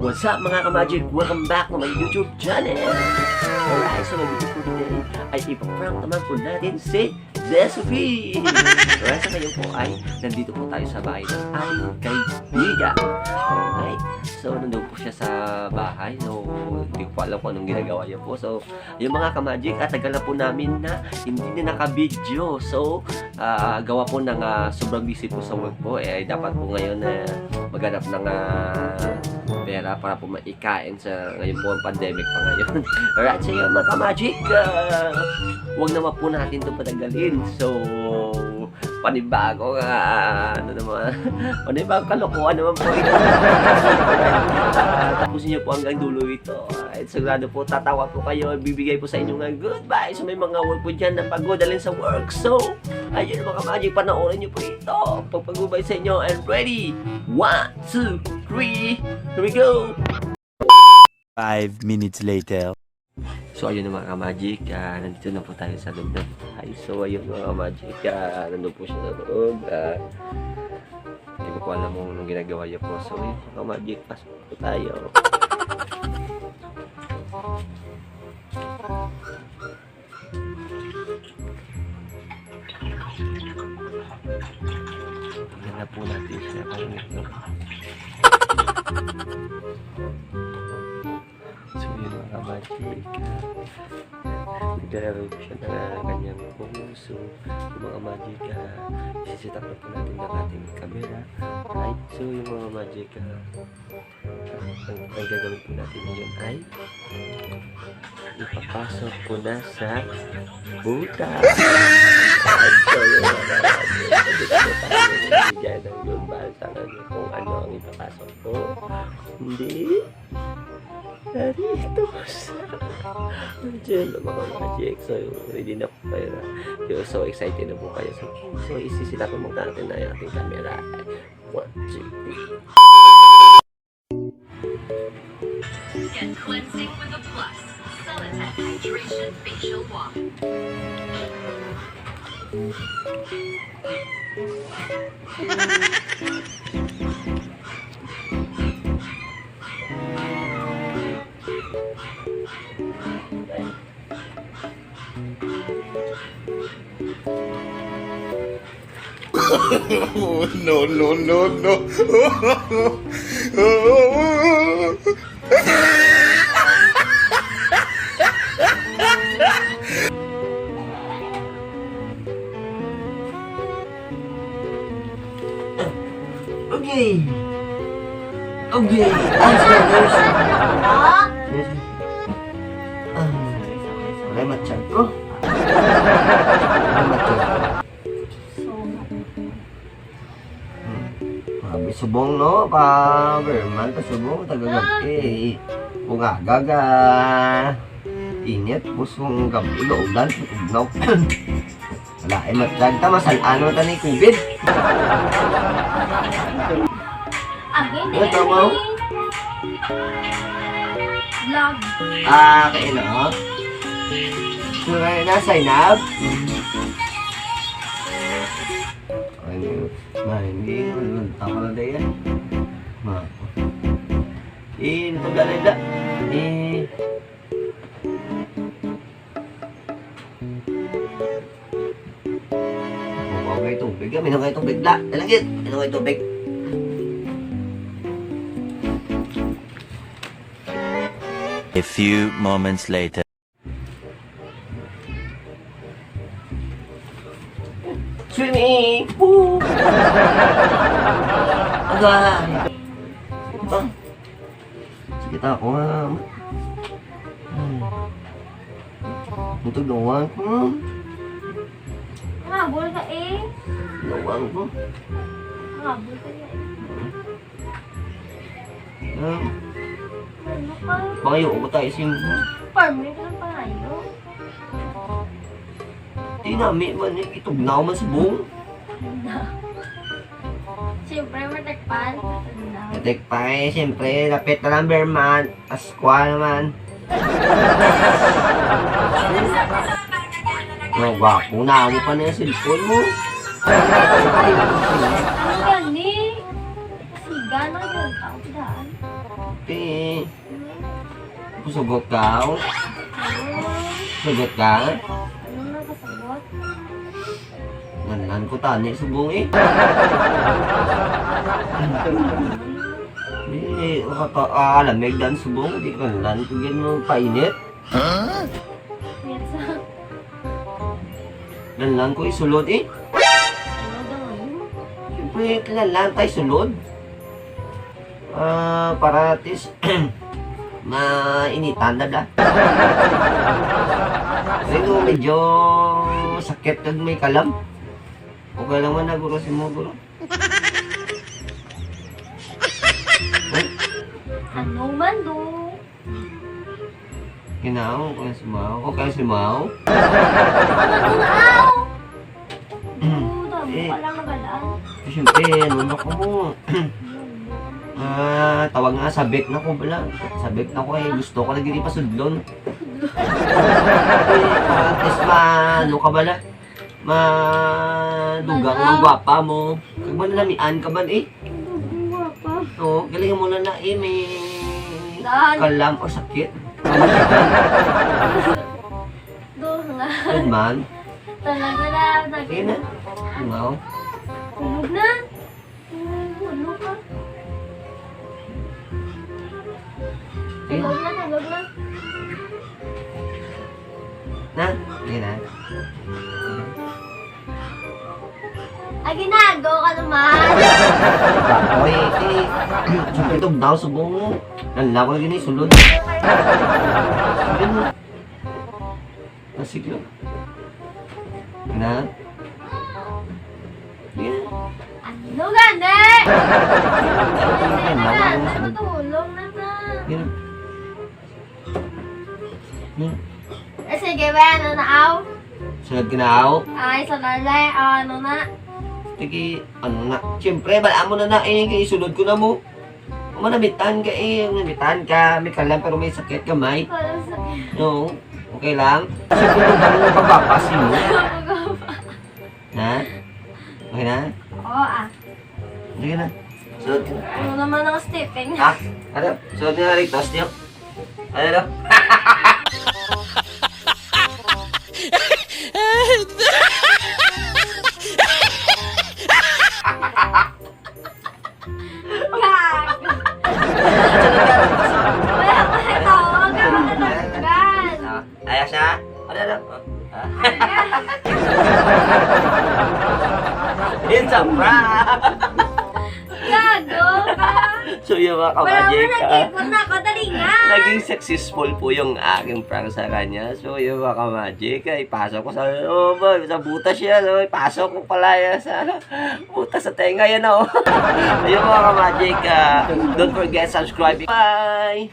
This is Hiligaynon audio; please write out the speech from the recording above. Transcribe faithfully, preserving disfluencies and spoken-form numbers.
What's up, mga ka-magic? Welcome back to my YouTube channel! Alright, so nandito po today ay ipaprank naman po natin si Desopy! Alright, so ngayon po ay nandito po tayo sa bahay ng ating kaibigan. Alright, so nandun po siya sa bahay. So, hindi ko po alam kung anong ginagawa niya po. So, yung mga ka-magic, ah, tagal na po namin na hindi na naka-video. So, ah, gawa po ng, ah, sobrang busy po sa work po. Eh, dapat po ngayon, eh, maghanap ng, ah, pera para po maikain sa ngayon po ang pandemic pa ngayon. Alright, so yun, mga ka-magic, ah, wag naman po natin ito patagalin. So, panibago nga, ano naman, panibago kalokohan naman po ito. Ah, tapusin niyo po hanggang dulo ito. Alright, sigurado po, tatawa po kayo. Bibigay po sa inyo nga good vibes. May mga work po dyan na pagod, alin sa work. So, ayun, mga ka-magic, panoorin niyo po ito. Pagpagubay sa inyo. And ready? One, two, three. Here we go. Five minutes later. So, ayun na, mga ka-magic. Ah, nandito na po tayo sa loob ng bahay. So, ayun, mga ka-magic. Ah, nandun po siya sa loob. Ah, hindi ko po alam kung anong ginagawa niya po. So, ayun, mga ka-magic. Pasok po tayo. Tingnan na po natin siya kung ano. So, yun, mga ka-magic. Naglalaro po siya ng kanyang phone. So, yung mga ka-magic, ah, isi-set up na po natin ang ating camera. Right? So, yung mga ka-magic, ah, ang, ang gagawin po natin ngayon ay ipapasok po na sa butas. Right? So, yung mga ka-magic, nandito po tayo. Bigyan ng lumbal sa kanya kung ano ang ipapasok po. Hindi. Doritos. Diyan na, mga ka-magic. So, ready na po kayo na. You're so excited na po kayo. So, so isi-set up muna natin na yung ating camera. One, two, three. Skin cleansing with a plus. Celatec Hydration Facial Wash. No, no, no, no. Okay. Okay. Answer, answer. Yes. Ah, wala matsyag ko. Wala matsyag. Hmm. Grabe, subong, no? Pa, Berman, pa subong, tagagag-, eh, kung agaga, init, pusong gabi, ulan, tugnaw. Wala, eh, matlag ta, masal-an naman ta ni covid. Again, Ano, tama? Vlog. Ah, kayo na, oh. So, na, na, sign up. Ano yun? Na, hindi. Ano, tama na din yan. Ma. Eh, ito, dali, da. Eh. Kung ako kay tubig, kami na kay tubig, da. Talagit. Ano kay tubig? A few moments later. Swimming pool! Agay! Ah, sige, ta ako nga. Hmm. Ito, gawang ko. Habol ka eh. Gawang ko. Habol ka eh. Ah. Ano ka? Pangayo ko tayo sa inyo. Farmer ka ng pangayo. Di nami man eh, itugnaw man si Bong. Siyempre, matekpan. Matekpan eh, siyempre, lapit na lang, Berman. Pasko naman. Oh, gwapo na mo pa na yung cellphone mo. Ano gani? Siga na yun. Ako, pidaan. Ti, sugot ka, oh. Sugot ka? Ano na kasagot? Nganlan ko tani subong, eh. Di, kata, ah, lamig dan subong, di nganlan ko gid mo painit. Yes. Nganlan ko isulod, eh. Ano daw, ano? Siyempre, nganlan tayo sulod. Ah, para at least, mainitan na da. Pero medyo sakit kag may kalam. Okay lang man na, guro, si mo, guro. Ano man, do? Ginaw, okay si Mao. Okay si Mao. Ano, do, do? Eh. Wala nga balaan. Eh, siyempre, ano na ko mo? Ah, tawag nga, sabik na ko bala. Sabik na ko, eh, gusto ko lagi di pasudlon. Eh, para at least ma-, ano ka bala? Madugang, magwapa mo. Kag mananamian ka man, eh. Ang gwapa. Oo, galing mo na na, eh, may kalam o sakit. Do nga. Good man. Talaga na, talaga. Sige na. Wow. Tulog na. Tulog ka. Sige. Tulog na, tulog na. Na? Sige na. Agi na, go ka naman. Oy, eh, siyempre, tugnaw, subong. Nanlaw ko lagi ni sulod. Sabi mo. Ah, sige. Na? Yeah. Ano gani? Nanlaw ko lagi ni sulod. Matulog na ta. Yeah. Hmm. Eh, sige, ba, ano na, aw? Sunod ka na, aw? Ay, sa lalay, aw, ano na? Sige, ano na? Siyempre, bala mo na na, eh, kay isulod ko na mo. Kung manamitan ka, eh, manamitan ka, may kalam, pero may sakit ka, may. Walang sakit. No, okay lang. Siyempre, kung dami mo pagpapas, yun. Ha? Okay na? Oo, ah. Sige na. Sunod ka na. Ano naman ang stepping? Ha? Ano? Sunod ka na, Rick. Tapos niyo. Ano, ano? Gag. Wala pa ito. Huwag ka makatanggal. Ah, ayaw siya? Ano, ano? Ah. It's a prank! Gago ka! So, yun, mga Wala ka, Magic, ah, nag-ipon na ako. Dali nga! Naging successful po yung aking prank sa kanya. So, yun, mga Magic, ah, ipasok ko sa, oh, ba, sa butas siya. So, ipasok ko pala yan sa butas sa tenga yan, oh. Ayun, mga Magic, ah, don't forget subscribe. Bye!